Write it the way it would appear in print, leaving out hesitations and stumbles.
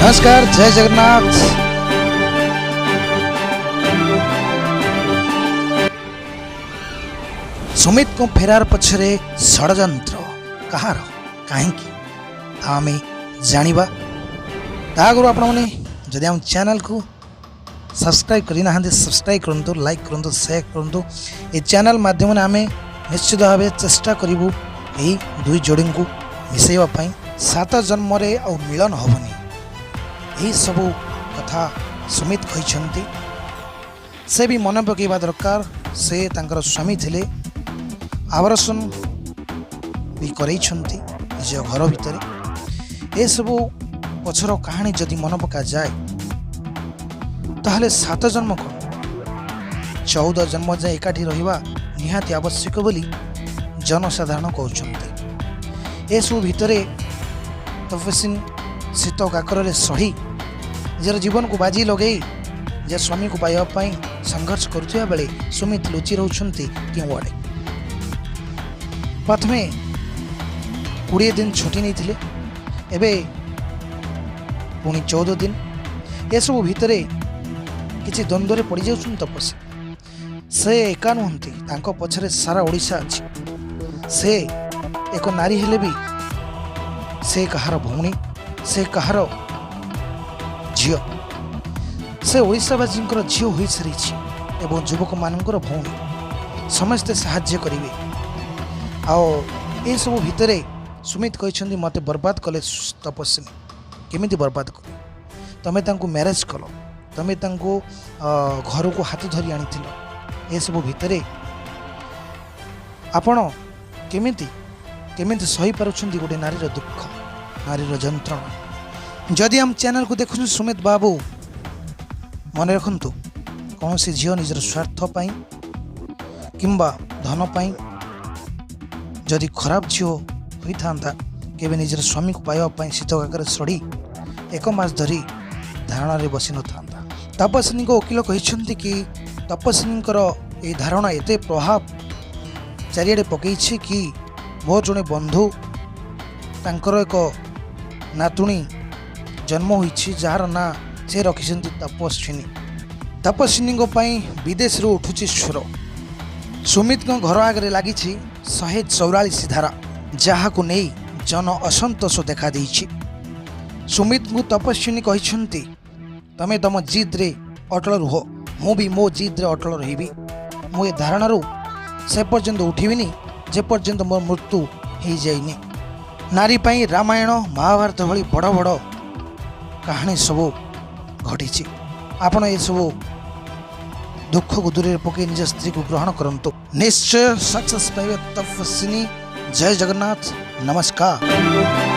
ନମସ୍କାର, ଜୟ ଜଗନ୍ନାଥ। ସୁମିତଙ୍କ ଫେରାର ପଛରେ ଷଡ଼ଯନ୍ତ୍ର କାହାର, କାହିଁକି, ତାହା ଆମେ ଜାଣିବା। ତା ଆଗରୁ ଆପଣମାନେ ଯଦି ଆମ ଚ୍ୟାନେଲକୁ ସବସ୍କ୍ରାଇବ୍ କରିନାହାନ୍ତି, ସବସ୍କ୍ରାଇବ୍ କରନ୍ତୁ, ଲାଇକ୍ କରନ୍ତୁ, ସେୟାର କରନ୍ତୁ। ଏ ଚ୍ୟାନେଲ ମାଧ୍ୟମରେ ଆମେ ନିଶ୍ଚିତ ଭାବେ ଚେଷ୍ଟା କରିବୁ ଏହି ଦୁଇ ଯୋଡ଼ିଙ୍କୁ ମିଶାଇବା ପାଇଁ। ସାତ ଜନ୍ମରେ ଆଉ ମିଳନ ହେବନି, ଏହିସବୁ କଥା ସୁମିତ କହିଛନ୍ତି। ସେ ବି ମନେ ପକାଇବା ଦରକାର, ସେ ତାଙ୍କର ସ୍ୱାମୀ ଥିଲେ, ଆବର୍ସନ ବି କରେଇଛନ୍ତି ନିଜ ଘର ଭିତରେ। ଏସବୁ ପଛର କାହାଣୀ ଯଦି ମନେ ପକାଯାଏ, ତାହେଲେ ସାତ ଜନ୍ମ କ'ଣ, 14 ଜନ୍ମ ଯାଏ ଏକାଠି ରହିବା ନିହାତି ଆବଶ୍ୟକ ବୋଲି ଜନସାଧାରଣ କହୁଛନ୍ତି। ଏସବୁ ଭିତରେ ତପସ୍ୱିନୀ ଶୀତ କାକରରେ ସହି ନିଜର ଜୀବନକୁ ବାଜି ଲଗେଇ ନିଜ ସ୍ୱାମୀକୁ ପାଇବା ପାଇଁ ସଂଘର୍ଷ କରୁଥିବା ବେଳେ ସୁମିତ ଲୁଚି ରହୁଛନ୍ତି କେଉଁଆଡ଼େ। ପ୍ରଥମେ 20 ଦିନ ଛୁଟି ନେଇଥିଲେ, ଏବେ ପୁଣି 14 ଦିନ। ଏସବୁ ଭିତରେ କିଛି ଦ୍ୱନ୍ଦ୍ୱରେ ପଡ଼ିଯାଉଛନ୍ତି ତପସ୍ୱୀ। ସେ ଏକା ନୁହନ୍ତି, ତାଙ୍କ ପଛରେ ସାରା ଓଡ଼ିଶା ଅଛି। ସେ ଏକ ନାରୀ ହେଲେ ବି ସେ କାହାର ଭଉଣୀ, ସେ କାହାର ଝିଅ। ସେ ଓଡ଼ିଶାବାସୀଙ୍କର ଝିଅ ହୋଇସାରିଛି ଏବଂ ଯୁବକମାନଙ୍କର ଭଉଣୀ। ସମସ୍ତେ ସାହାଯ୍ୟ କରିବେ। ଆଉ ଏସବୁ ଭିତରେ ସୁମିତ କହିଛନ୍ତି, ମୋତେ ବର୍ବାଦ କଲେ ତପସ୍ୱିନୀ। କେମିତି ବର୍ବାଦ କଲେ? ତମେ ତାଙ୍କୁ ମ୍ୟାରେଜ୍ କଲ, ତମେ ତାଙ୍କୁ ଘରକୁ ହାତ ଧରି ଆଣିଥିଲ। ଏସବୁ ଭିତରେ ଆପଣ କେମିତି କେମିତି ସହିପାରୁଛନ୍ତି ଗୋଟେ ନାରୀର ଦୁଃଖ, ନାରୀର ଯନ୍ତ୍ରଣା? ଯଦି ଆମ ଚ୍ୟାନେଲକୁ ଦେଖୁଛନ୍ତି ସୁମିତ ବାବୁ, ମନେ ରଖନ୍ତୁ, କୌଣସି ଝିଅ ନିଜର ସ୍ୱାର୍ଥ ପାଇଁ କିମ୍ବା ଧନ ପାଇଁ ଯଦି ଖରାପ ଝିଅ ହୋଇଥାନ୍ତା, କେବେ ନିଜର ସ୍ୱାମୀକୁ ପାଇବା ପାଇଁ ଶୀତ କାକରେ ସଢ଼ି ଏକ ମାସ ଧରି ଧାରଣାରେ ବସିନଥାନ୍ତା। ତପସ୍ୱିନୀଙ୍କ ଓକିଲ କହିଛନ୍ତି କି ତପସ୍ୱିନୀଙ୍କର ଏହି ଧାରଣା ଏତେ ପ୍ରଭାବ ଚାରିଆଡ଼େ ପକାଇଛି କି ମୋର ଜଣେ ବନ୍ଧୁ, ତାଙ୍କର ଏକ ନାତୁଣୀ ଜନ୍ମ ହୋଇଛି, ଯାହାର ନାଁ ସେ ରଖିଛନ୍ତି ତପସ୍ୱିନୀ। ତପସ୍ୱିନୀଙ୍କ ପାଇଁ ବିଦେଶରୁ ଉଠୁଛି ସ୍ୱର। ସୁମିତଙ୍କ ଘର ଆଗରେ ଲାଗିଛି 144 ଧାରା, ଯାହାକୁ ନେଇ ଜନ ଅସନ୍ତୋଷ ଦେଖାଦେଇଛି। ସୁମିତଙ୍କୁ ତପସ୍ୱିନୀ କହିଛନ୍ତି, ତମେ ତମ ଜିଦ୍ରେ ଅଟଳ ରୁହ, ମୁଁ ବି ମୋ ଜିଦ୍ରେ ଅଟଳ ରହିବି। ମୁଁ ଏ ଧାରଣାରୁ ସେ ପର୍ଯ୍ୟନ୍ତ ଉଠିବିନି ଯେପର୍ଯ୍ୟନ୍ତ ମୋ ମୃତ୍ୟୁ ହେଇଯାଇନି। ନାରୀ ପାଇଁ ରାମାୟଣ, ମହାଭାରତ ଭଳି ବଡ଼ ବଡ଼ କାହାଣୀ ସବୁ ଘଟିଛି। ଆପଣ ଏସବୁ ଦୁଃଖକୁ ଦୂରରେ ପକାଇ ନିଜ ସ୍ତ୍ରୀକୁ ଗ୍ରହଣ କରନ୍ତୁ, ନିଶ୍ଚୟ ସକ୍ସେସ୍ ପାଇବେ ତପସ୍ୱିନୀ। ଜୟ ଜଗନ୍ନାଥ, ନମସ୍କାର।